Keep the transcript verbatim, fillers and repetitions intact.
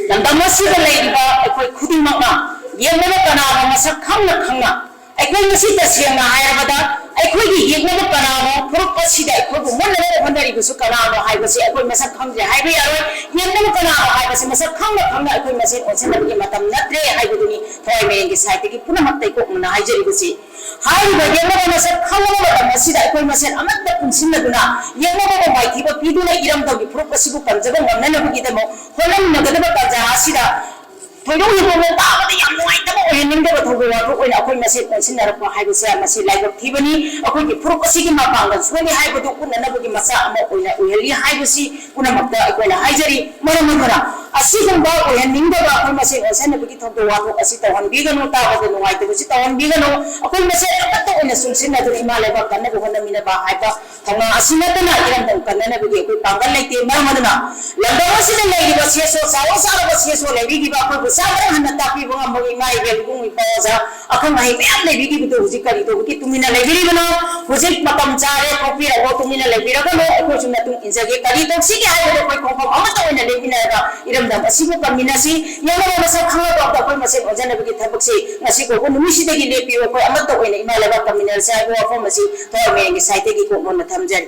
ꯂꯝꯗꯝ ꯑꯁꯤꯗ ꯂꯩꯔꯤꯕ ꯑꯩꯈꯣꯏ ꯈꯨꯗꯤꯡꯃꯛꯅ ꯌꯦꯛꯅꯕ ꯀꯅꯥꯅꯣ ꯃꯁꯛ ꯈꯪꯅ ꯈꯪꯅ ꯑꯩꯈꯣꯏ ꯉꯁꯤ ꯇꯁꯦꯡꯅ ꯍꯥꯏꯔꯕꯗ ꯑꯩꯈꯣꯏꯒꯤ ꯌꯦꯛꯅꯕ ꯀꯅꯥꯅꯣ ꯐꯨꯔꯨꯞ ꯑꯁꯤꯗ ꯑꯩꯈꯣꯏꯕꯨ ꯃꯨꯟꯅꯅꯕ ꯍꯣꯠꯅꯔꯤꯕꯁꯨ ꯀꯅꯥꯅꯣ ꯍꯥꯏꯕꯁꯤ ꯑꯩꯈꯣꯏ ꯃꯁꯛ ꯈꯪꯗ꯭ꯔꯦ ꯍꯥꯏꯕ ꯌꯥꯔꯣꯏ꯫ ꯌꯦꯛꯅꯕ ꯀꯅꯥꯅꯣ ꯍꯥꯏꯕꯁꯤ ꯃꯁꯛ ꯈꯪꯅ ꯈꯪꯅ ꯑꯩꯈꯣꯏ ꯃꯁꯦꯟ ꯑꯣꯟꯁꯤꯟꯅꯕꯒꯤ ꯃꯇꯝ ꯅꯠꯇ꯭ꯔꯦ ꯍꯥꯏꯕꯗꯨꯅꯤ ꯊꯋꯥꯏ ꯃꯦꯟꯒꯤ ꯁꯥꯏꯠꯇꯒꯤ ꯄꯨꯝꯅꯃꯛꯇ ꯀꯣꯛꯅꯅ ꯍꯥꯏꯖꯔꯤꯕꯁꯤ꯫ ꯍꯥꯏꯔꯤꯕ ꯌꯦꯛꯅꯕ ꯃꯁꯛ ꯈꯪꯂꯕ ꯃꯇꯝ ꯑꯁꯤꯗ ꯑꯩꯈꯣꯏ ꯃꯁꯦꯟ ꯑꯃꯠꯇ ꯄꯨꯟꯁꯤꯟꯅꯗꯨꯅ ꯌꯦꯛꯅꯕꯕꯨ ꯃꯥꯏꯊꯤꯕ ꯄꯤꯗꯨꯅ ꯏꯔꯝꯗꯝꯒꯤ ꯐꯨꯔꯨꯞ ꯑꯁꯤꯕꯨ ꯀꯟꯖꯕ ꯉꯝꯅꯅꯕꯒꯤꯗꯃꯛ ꯍꯣꯠꯅꯃꯤꯟꯅꯒꯗꯕ ꯇꯥꯟꯖꯥ ꯑꯁꯤꯗ ꯊꯣꯏꯗꯣꯛ ꯍꯦꯟꯗꯣꯛꯅ ꯇꯥꯕꯗ ꯌꯥꯝ ꯅꯨꯡꯉꯥꯏꯇꯕ ꯑꯣꯏꯍꯟꯅꯤꯡꯗꯕ ꯊꯧꯗꯣꯛ ꯋꯥꯊꯣꯛ ꯑꯣꯏꯅ ꯑꯩꯈꯣꯏ ꯃꯁꯦꯟ ꯑꯣꯟꯁꯤꯟꯅꯔꯛꯄ ꯍꯥꯏꯕꯁꯦ ꯃꯁꯤ ꯂꯥꯏꯕꯛ ꯊꯤꯕꯅꯤ꯫ ꯑꯩꯈꯣꯏꯒꯤ ꯐꯨꯔꯨꯞ ꯑꯁꯤꯒꯤ ꯃꯄꯥꯡꯒꯜ ꯁꯣꯜꯂꯤ ꯍꯥꯏꯕꯗꯨ ꯎꯠꯅꯅꯕꯒꯤ ꯃꯆꯥꯛ ꯑꯃ ꯑꯣꯏꯅ ꯑꯣꯏꯍꯜꯂꯤ ꯍꯥꯏꯕꯁꯤ ꯄꯨꯝꯅꯃꯛꯇ ꯑꯩꯈꯣꯏꯅ ꯍꯥꯏꯖꯔꯤ꯫ ꯃꯔꯝ ꯑꯗꯨꯅ ꯑꯁꯤꯒꯨꯝꯕ ꯑꯣꯏꯍꯟꯅꯤꯡꯗꯕ ꯑꯩꯈꯣꯏ ꯃꯁꯦꯟ ꯑꯣꯟꯁꯤꯟꯅꯕꯒꯤ ꯊꯧꯗꯣꯛ ꯋꯥꯊꯣꯛ ꯑꯁꯤ ꯇꯧꯍꯟꯕꯤꯒꯅꯨ, ꯇꯥꯕꯗ ꯅꯨꯡꯉꯥꯏꯇꯕꯁꯤ ꯇꯧꯍꯟꯕꯤꯒꯅꯨ꯫ ꯑꯩꯈꯣꯏ ꯃꯁꯦꯟ ꯑꯃꯠꯇ ꯑꯣꯏꯅ ꯆꯨꯡꯁꯤꯟꯅꯗꯨꯅ ꯏꯃꯥ ꯂꯩꯕꯥꯛ ꯀꯟꯅꯕ ꯍꯣꯠꯅꯃꯤꯟꯅꯕ ꯍꯥꯏꯕ ꯊꯧꯅꯥ ꯑꯁꯤ ꯅꯠꯇꯅ ꯏꯔꯝꯗꯝ ꯀꯟꯅꯅꯕꯒꯤ ꯑꯩꯈꯣꯏ ꯄꯥꯡꯒꯜ ꯂꯩꯇꯦ꯫ ꯃꯔꯝ ꯑꯗꯨꯅ ꯂꯝꯗꯝ ꯑꯁꯤꯗ ꯂꯩꯔꯤꯕ ꯁꯦꯁꯣ ꯆꯥꯎꯔ ꯆꯥꯎꯔꯕ ꯁꯦꯁꯣ ꯂꯩꯕꯤꯈꯤꯕ ꯑꯩꯈꯣꯏꯕꯨ ꯆꯥꯕꯗ ꯍꯟꯅ ꯇꯥꯛꯄꯤꯕ ꯉꯝꯕꯒꯤ ꯏꯃꯥ ꯏꯕꯦꯜ ꯏꯕꯨꯡ ꯏꯄꯥ ꯑꯣꯖꯥ ꯑꯈꯪ ꯑꯍꯩ ꯃꯌꯥꯝ ꯂꯩꯕꯤꯈꯤꯕꯗꯨ ꯍꯧꯖꯤꯛ ꯀꯔꯤ ꯇꯧꯕꯒꯤ ꯇꯨꯃꯤꯟꯅ ꯂꯩꯕꯤꯔꯤꯕꯅꯣ? ꯍꯧꯖꯤꯛ ꯃꯇꯝ ꯆꯥꯔꯦ, ꯊꯣꯛꯄꯤꯔꯛꯑꯣ, ꯇꯨꯃꯤꯟꯅ ꯂꯩꯕꯤꯔꯒꯅꯨ, ꯑꯩꯈꯣꯏꯁꯨ ꯃꯇꯨꯡ ꯏꯟꯖꯒꯦ꯫ ꯀꯔꯤ ꯇꯧꯁꯤꯒꯦ ꯍꯥꯏꯕꯗꯨ ꯑꯩꯈꯣꯏ ꯈꯣꯡꯐꯝ ꯑꯃꯠꯇ ꯑꯣꯏꯅ ꯂꯦꯞꯃꯤꯟꯅꯔꯒ ꯏꯔꯝꯗꯝ ꯑꯁꯤꯕꯨ ꯀꯟꯃꯤꯟꯅꯁꯤ꯫ ꯌꯦꯡꯂꯕ ꯃꯁꯛ ꯈꯪꯂꯕ ꯑꯩꯈꯣꯏ ꯃꯁꯦꯟ ꯑꯣꯟꯖꯅꯕꯒꯤ ꯊꯕꯛꯁꯤ ꯉꯁꯤ ꯐꯥꯎꯕ ꯅꯨꯃꯤꯠꯁꯤꯗꯒꯤ ꯂꯦꯞꯄꯤꯌꯨ꯫ ꯑꯩꯈꯣꯏ ꯑꯃꯠꯇ ꯑꯣꯏꯅ ꯏꯃꯥ ꯂꯩꯕꯥꯛ ꯀꯟꯃꯤꯟꯅꯔꯁꯤ ꯍꯥꯏꯕ ꯋꯥꯐꯝ ꯑꯁꯤ ꯊꯋꯥꯏ ꯃꯌꯥꯝꯒꯤ ꯁꯥꯏꯠꯇꯒꯤ ꯀꯣꯛ ꯂꯣꯟꯅ ꯊꯝꯖꯔꯤ꯫